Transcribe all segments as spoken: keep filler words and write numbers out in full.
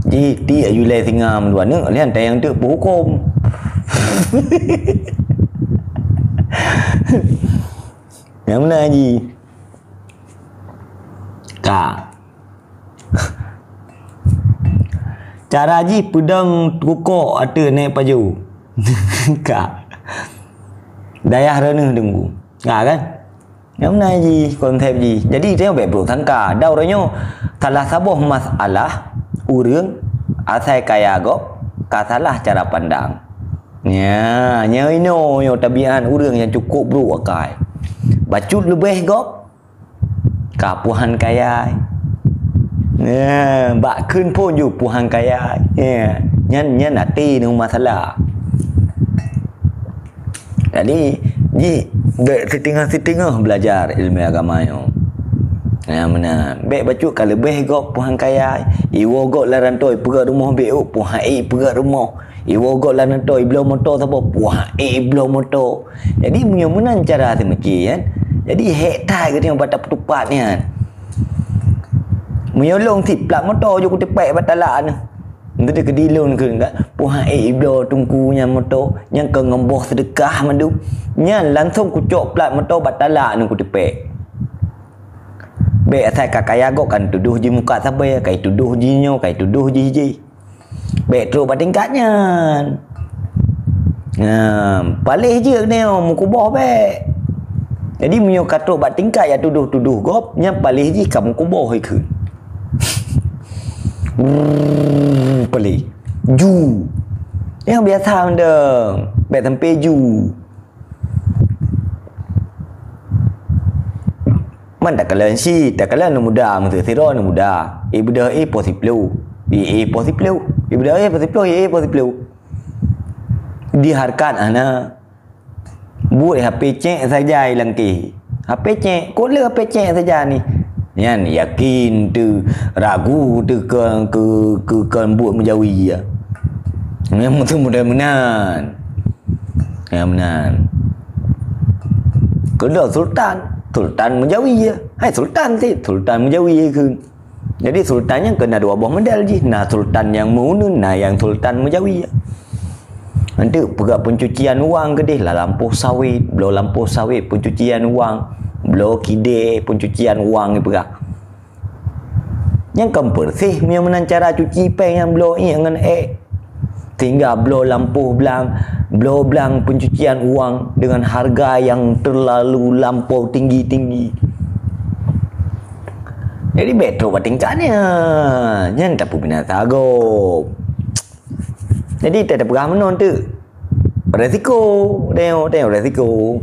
Ji, tiek aju lé singa meudua aneuk, nyan tayang teuk peuhuköm. Nyang meunan ji. Ka. Cara jih peudong tukok ateueh nèk pajoh. Ka. Dayah reuneuh deungon. Ka kan? Nyang meunan jih konsep jih. Jadi, tanyoe bèk brôk sangka. Dan uroe nyoe, salah saboh masalah ureueng asai kaya gob ka salah cara pandang. Nya, nyoe inoe nyoe tabiat ureueng nyang cukôp brôk akai. Bacut leubeh gob, ka puhan kayai. Ya, bak kheun phôn ju puhan kayai. Ya, nyan, nyan até nyoe masalah. Jadi, ji bèk siteungoh-siteungoh beulajar ileumèe agama nyoe. Ya, meunan. Bèk bacut ka leubeh gob puhan kayai. Iwoe gob lam rantô, ipeugöt rumoh bèk, puhan ék ipeugöt rumoh. Iwoe gob lam rantô, ibloe moto saboh, puhan ék ibloe moto. Jadi, meunyoe meunan cara seumiké, kan? Jadi, hék that geutanyoe bak tapeutupat nyan. Meunyoe lôn sit plat moto ju kutipék bak talak nyoe. Enteuk keudilon keu enggak, puhan ék ibloe teungku nyan moto, nyang ka ngon boh seudeukah mandum. Nyan langsông kucok plat moto bak talak nyoe kutipék. Bèk asai ka kaya gob kan tudoh jih muka sabe, ka tudoh jih nyoe, ka tudoh jih jih. Bèk trôk bak tingkat nyan. Nah, paléh jeuet nyoe meukuboh bèk. Jadi meunyoe ka trôk bak tingkat ya tudoh-tudoh gob, nyan paléh jih ka meukuboh ikheun. Brrrr, paléh. Ju. Nyang biasa mantong. Bèk sampai ju. Man takalon si, takalon aneuk muda, meuseue sidroe aneuk muda. Ibeudôh éh poh siploh. Éh poh siploh. Ibeudôh éh poh siploh, éh poh siploh. Diharkat hana. Buet H P cek saja ilangkeh. H P cek, kok le H P cek saja ni. Nyan yakin tu, ragu tu ke, ke, ke, ke buet meujawi ya. Memang tu mudah meunan. Ya meunan. Keudroe sultan, sultan meujawi ya. Hai sultan ti, sultan meujawi ya kheun. Jadi sultan nyan keu na dua boh model jih, na sultan nyang meuuneun, na nyang sultan meujawi. Nanti peugah pencucian uang keudeh lah lampôh sawét, bloe lampôh sawét pencucian uang, bloe kidée pencucian uang ipeugah. Nyang kan beureuséh meunyoe meunan cara cuci péng nyang bloe iék ngon ék. Sehingga bloe lampôh blang, bloe blang pencucian uang dengan harga yang terlalu lampau tinggi-tinggi. Jadi bèk trôk bak tingkat nyan, nyan tapeubinasa gob. Jadi tapeugah meunan tu. Resiko, tengok, tengok resiko.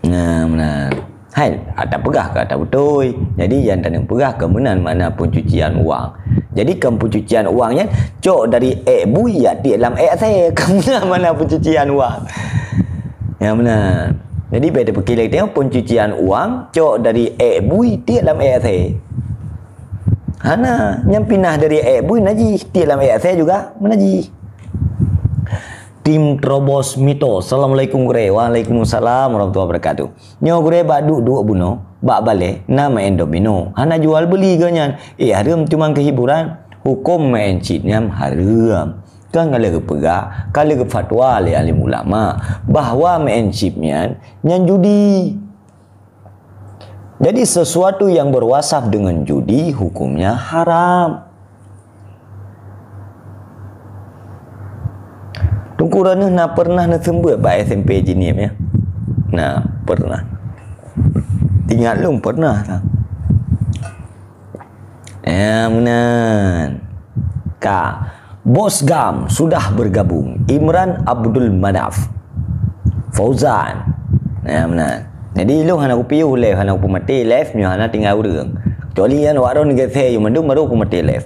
Nah, meunan. Hai, ata peugah ka ata beutôi. Jadi, nyang taneuk peugah ka meunan makna pencucian uang. Jadi, kan pencucian uang nyan cok dari ék bui ya tiek lam ék asèe. Ka meunan makna pencucian uang. Ya, meunan. Jadi, bèk tapeukiléng tengok pencucian uang cok dari ék bui tiek lam ék asèe. Hana, nyang pinah dari ék bui najih, tiek lam ék asèe juga meunajih. Tim Terobos Mitos. Assalamualaikum gurèe. Waalaikumsalam warahmatullahi wabarakatuh. Nyoe gurèe bak duek-duek bunoe, bak balèe na maén domino. Hana jual beuli geuh nyan. Eh, hareuem cuma keu hiburan. Hukôm maén chip nyan hareuem. Kan ka lheueh geupeugah, ka lheueh geufatwa lé alim ulama bahwa maén chip nyan, nyan judi. Jadi, sesuatu yang berwasaf dengan judi hukumnya haram. Teungku Raneuh na pernah neuseumeubeuet bak S M P Jeunieb, ya? Na, pernah. Ingat lôn pernah, kan? Ya, meunan. Ka. Bos GAM sudah bergabung, Imran Abdul Manaf. Fauzan. Nah, meunan. Jadi, ilôn hana kupiôh live, hana kupeumaté live, nyoe hana tinggai ureueng. Kecuali nyan awak droe neugeusé yue mandum, baru kupeumaté live.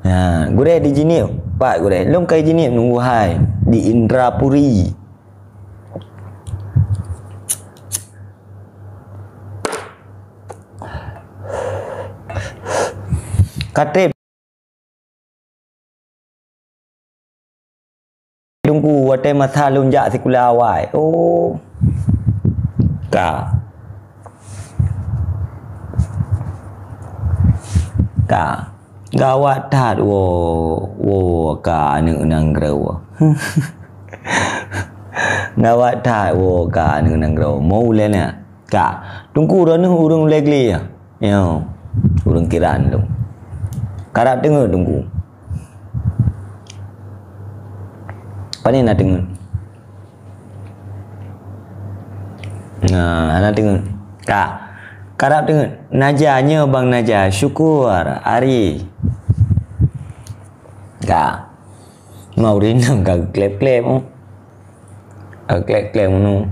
Nah, gurèe di Jeunieb, pat gurèe. Lôn ka di Jeunieb nunggu hai di Indrapuri. Ka trép Teungku, watèe masa lôn jak sikula awai. Oh. Ka. Ka. Gawat that woe, woe ka aneuk nanggroe. Gawat that woe ka aneuk nanggroe. Mo ulèe na. Ka. Teungku, droeneuh ureueng ulèe glé ya. Yo. Ureueng kiran tu. Karab teungeut teungku. Pane na teungeut? Nah, hana teungeut. Ka. Karab teungeut. Naja nyoe Bang Naja. Syukur. Ari. Ka. Mau rinang ka klep-klep. Ka klep-klep ngono.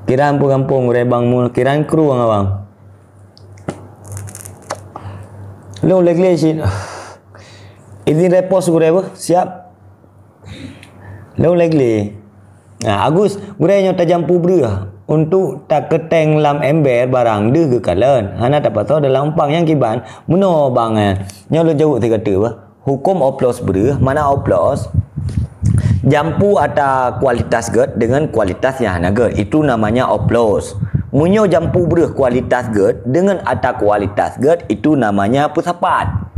Kiran peugampông gurèe Bang Mul. Kiran kru ngon abang. Lôn lé glé cit. Izin repost gurèe beuh. Siap. Lôn lé glé. Nah, Agus, gurèe nyoe tajampu breuh untuk takeuteng lam ember barang deuh geukalon. Hana tapasoe dalam umpang nyang kiban. Meunoe bang, eh. Nyoe lôn jaweueb sigoe teuk beuh. Huköm oplos breuh, mana oplos? Jampu ata kualitas gét dengan kualitas nyang hana gét. Itu namanya oplos. Meunyoe jampu breuh kualitas gét dengan ata kualitas gét, itu namanya peusapat.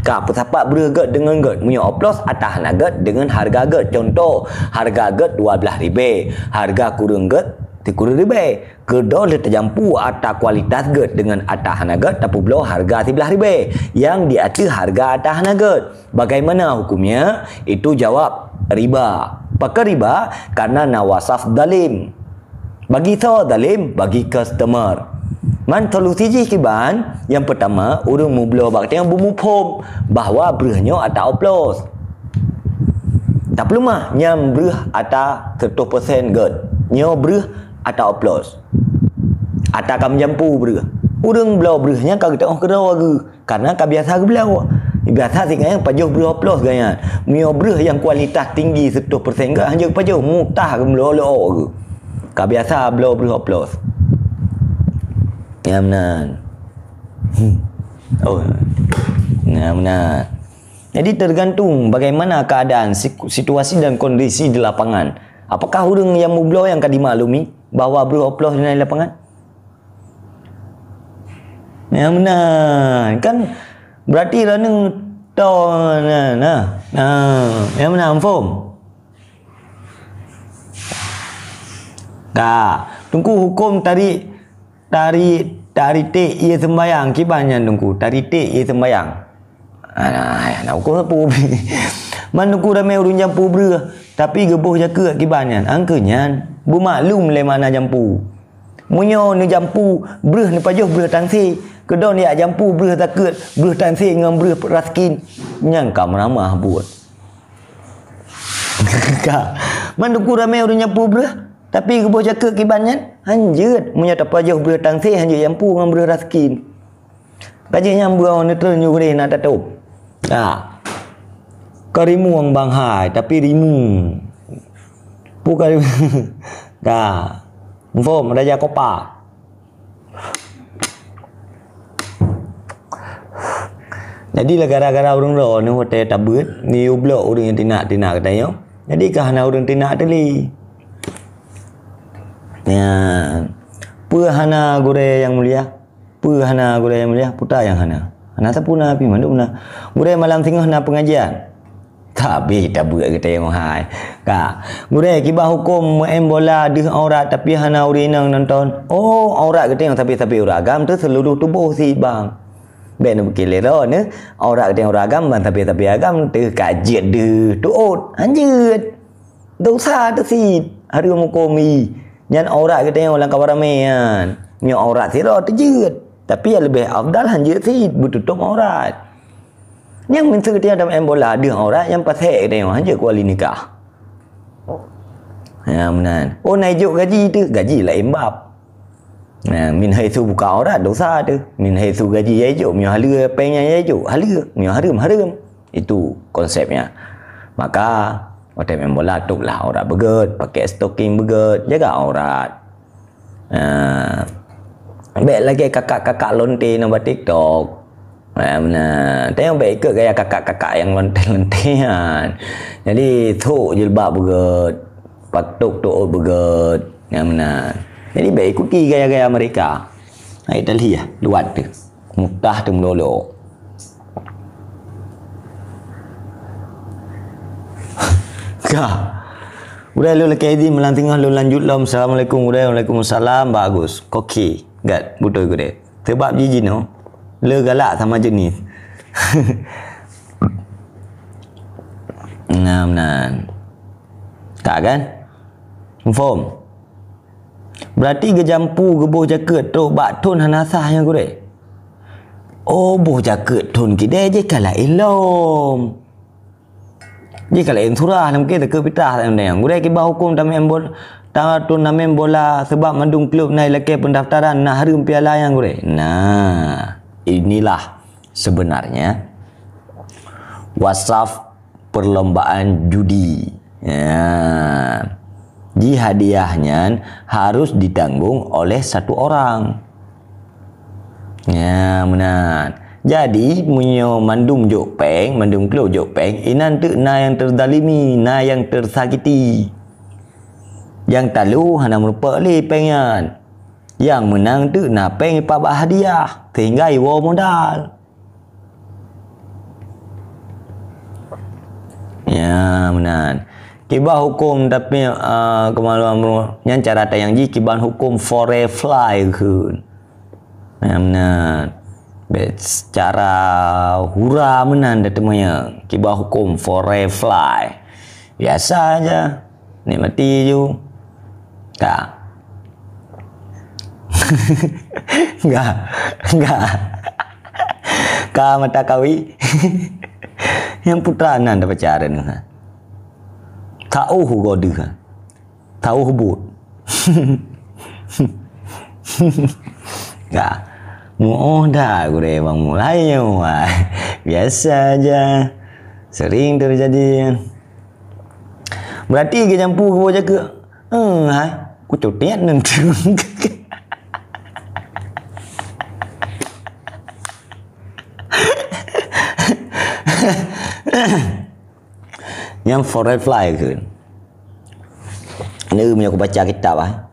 Ka peusapat breuh gét dengan gét. Meunyoe oplos ata hana gét dengan harga gét. Contoh, harga gét dua belas ribèe, harga kureueng gét sikureueng ribèe. Keudroe lheueh tajampu ata kualitas gét dengan ata hana gét, tapeubloe harga siblaih ribèe nyang di ateueh harga ata hana gét. Bagaimana hukumnya? Itu jawab riba. Pakon riba? Karena na wasaf zalim. Bagi soe zalim? Bagi customer. Man solusi jih kiban? Nyang peutama, ureueng meubloe bak geutanyoe beumuphom bahwa breuh nyoe ata oplos. Tapeuleumah, nyan breuh ata seratus persen gét. Nyoe breuh ata oplos. Ata ka meujampu breuh. Ureueng bloe breuh nyan ka geuteu'oh keudroe geuh, karena ka biasa geubloe. Biasa si gobnyan pajoh breuh oplos gobnyan. Meunyoe breuh nyang kualitas tinggi seratus persen gét, hanjeuet pajoh, mutah geubloe-bloe geuh. Ka biasa bloe breuh oplos. Nyan meunan. Hmm. Oh. Nyan meunan. Jadi, tergantung bagaimana keadaan siku-, situasi dan kondisi di lapangan. Apakah ureueng nyang meubloe nyang ka dimaklumi bahwa breuh oplos na di lapangan? Nyang meunan. Kan berarti droeneuh tahu na, na. Na, nyang meunan, muphom? Ka. Teungku, huköm tarik Tari-, tariték ie seumbayang kiban nyan Teungku, tariték ie seumbayang. Ah, nah, nah, huköm sapeue? Man Teungku ramé ureueng jampu breuh, tapi geuboh jakeuet kiban nyan. Angkeue nyan, beumaklum lé makna jampu. Meunyoe neujampu breuh, neupajoh breuh tansé, keudroe neujak jampu breuh takeuet, breuh tansé ngon breuh raskin, nyan ka meuramah buet. Ka. Man Teungku ramé ureueng jampu breuh, tapi geuboh jakeuet kiban nyan, hanjeuet. Meunyoe tapajoh breuh tansé, hanjeuet jampu ngon breuh raskin. Ka jeuet nyang beungoh neutreun nyoe gurèe na tatôb. Ka. Ka rimueng bang hai, tapi rimueng. Pu ka rimueng. Ka. Muphom, Raja Kopa. Jadi lah gara-gara ureueng droeneuh watèe tabeuet, neuyue bloe ureueng nyang tinak-tinak geutanyoe. Jadi ka hana ureueng tinak teuli. Nyan. Peue hana gurèe nyang mulia? Peue hana gurèe nyang mulia? Peue ta nyang hana? Hana sapeue na pih, mandum na. Gurèe malam singoh na peungajian. Tapi tabeuet geutanyoe hai. Ka. Gurèe, kiban huköm meu'en bola deuh aurat tapi hana ureueng inong nonton. Oh, aurat geutanyoe sabe-sabe ureueng agam teuh seuluruh tuboh si bang. Bèk neupike lé droeneuh, aurat geutanyoe ureueng agam ban sabe-sabe agam teuh ka jeuet deuh tuôt. Hanjeuet. Desya teuh cit. Hareuem huköm ie. Nyan aurat geutanyoe lam kawan ramé nyan. Nyoe aurat sidroe teujeuet. Tapi nyang leubeh afdal hanjeuet cit beututôb aurat. Nyang meuseuti lam meu'en bola deuh aurat nyang pasék geutanyoe hanjeuet kuali nikah. Nyan meunan. Oh, na ijok gaji teuh, gaji laén bab. Nah, min haitsu buka aurat desya teuh. Min haitsu gaji ya ijok, meunyoe haleue péng nyan ya ijok, haleue. Meunyoe hareuem, hareuem. Itu konsepnya. Maka, watèe meu'en bola tôblah aurat beugèt, pakai stocking beugèt, jaga aurat. Ah, bèk lagèe kakak-kakak lonte na bak TikTok. Ah, meunan. Tanyoe bèk ikôt gaya kakak-kakak nyang lonte-lonte nyan. Jadi, sôk jilbab beugèt, patôk tuôt beugèt, nyang meunan. Jadi, bèk ikuti gaya-gaya mereka. Hai teuh lheueh, luwat teuh. Mutah teuh meulolo. Ka. Gurèe lôn lakèe izin meulang teungoh lôn lanjut lom. Assalamualaikum gurèe. Waalaikumsalam. Bagus. Oke. Gat, beutôi gurèe. Sebab jih jinoe le galak sama jenis. Nah, meunan. Ka kan? Muphom? Berarti geujampu geuboh jakeuet trok bak thon hana sah nyan gurèe. Oh, boh jakeuet thon keudè jih ka laén lom. Jih ka laén surah, mungken takheun pitrah nyang gurèe kiban huköm tamèn bol-, ta-, turnamen bola, seubab mandum klub na ilakèe peundaftaran na hareuem piala nyan gurèe. Nah, inilah sebenarnya wasaf perlombaan judi. Ya. Jih hadiah nyan harus ditanggung oleh satu orang. Ya, meunan. Jadi, meunyoe mandum jok péng, mandum klub jok péng, inan teuk na nyang teuzalimi, na nyang teusakiti. Nyang talo hana meurumpok lé péng nyan. Nyang meunang teuk na péng ipat bak hadiah, sehingga iwoe modal. Ya, meunan. Kiban huköm tapi, ah, keumaluan nyan cara tanyong jih kiban huköm foreplay kheun. Ya, meunan. Bèk secara hura meunan tateumanyong. Kiban huköm foreplay. Biasa aja. Nikmati ju. Ka. Enggak. Enggak. Ka mata kawi. Nyang putra nan dapat cara ni, ha. Tauh gode, ha. Tauh but. Ka. Muoh dah gurèe bang mulai nyoe. Biasa aja. Sering terjadi. Berarti geujampu geuboh jakeuet. Eh, hai. Kucutiet nanti. Nyang foreplay kheun. Ni meunyoe kubaca kitab, ah.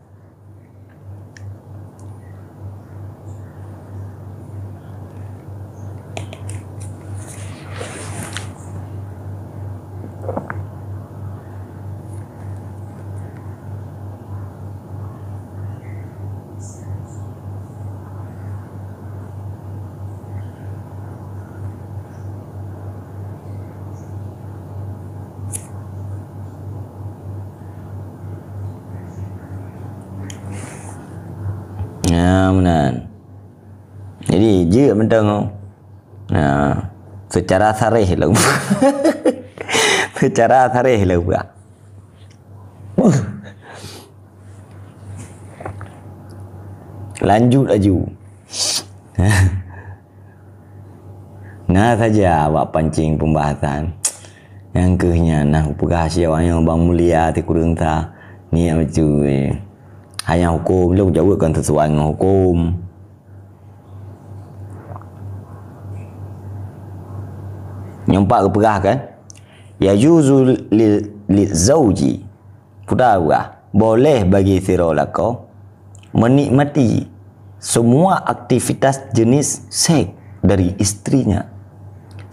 Ya, meunan. Jadi, jeuet mantong. Nah, secara sareh lom. Secara sareh lom, Kak. Lanjut laju. Na saja awak pancing pembahasan. Nyang keuh nyan nah kupeugah siat nyoe bang mulia sikureueng sa. Niet bacut. Hanya huköm, lôn jaweueb kon sesuai ngon huköm. Nyoe pat geupeugah kan? Yajuzu li, li zauji. Putra geupeugah, boleh bagi sidroe lakoe menikmati semua aktivitas jenis seks dari istrinya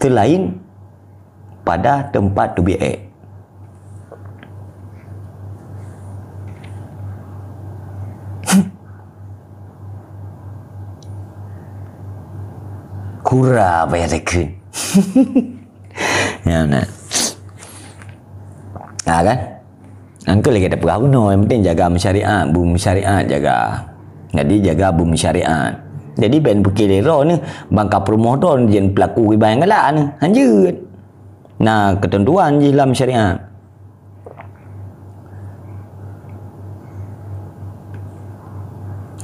selain pada tempat teubiet ék. Kura payah takheun. Ya, nah. Ha, kan? Angkeu lagèe tapeugah bunoe, yang penting jaga syariat, beusyariat jaga. Jadi, jaga beusyariat. Jadi, ben peuki lé droe ni, bang ka peurumoh droe, jeuet pelaku iban nyang galak ni. Hanjeuet. Na keuteuntuan jih lam syariat.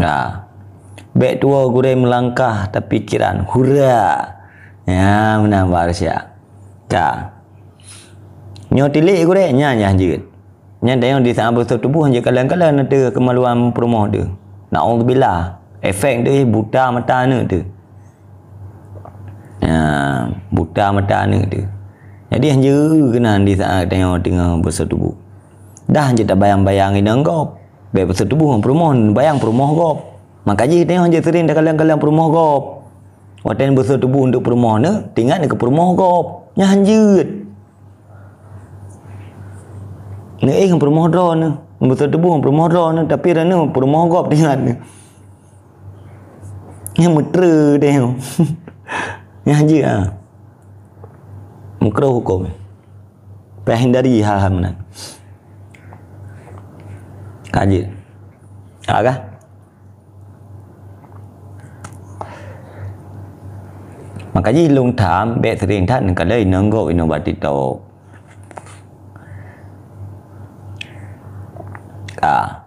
Ha. Bèk tuwoe gurèe meulangkah tapikiran. Hura! Ya, meunan bak siat. Ka. Nyoe tilék gurèe, nyan nyang jeuet. Nyan dayong di saat beuseutuboh jeuet kalon-kalon ateueh keumaluan peurumoh teuh. Naudzubillah. Efek teuh buta mata aneuk teuh. Ya, buta mata aneuk teuh. Jadi, hanjeuet keunan di saat tanyoe teungoh beuseutuboh. Dah hanjeuet tabayang-bayang inong gob. Bèk beuseutuboh ngon peurumoh, bayang peurumoh gob. Maka jih tanyoe hanjeuet seuring takalon-kalon peurumoh gob. Watèe beuseutuboh untuk peurumoh neuh, teuingat keu peurumoh gob. Nyan hanjeuet. Neuéh ngon peurumoh droeneuh, beuteupeue ngon peurumoh droeneuh, tapi droeneuh peurumoh gob teuingat neuh. Nyang meutre deh. Nyang jeuet ha. Meukrôh huköm. Peuhindari hal-hal meunan. Ka jeuet. Ka kah? Maka jih lôn tham, bèk sering that neukalon inong gob inong bak TikTok. Ah,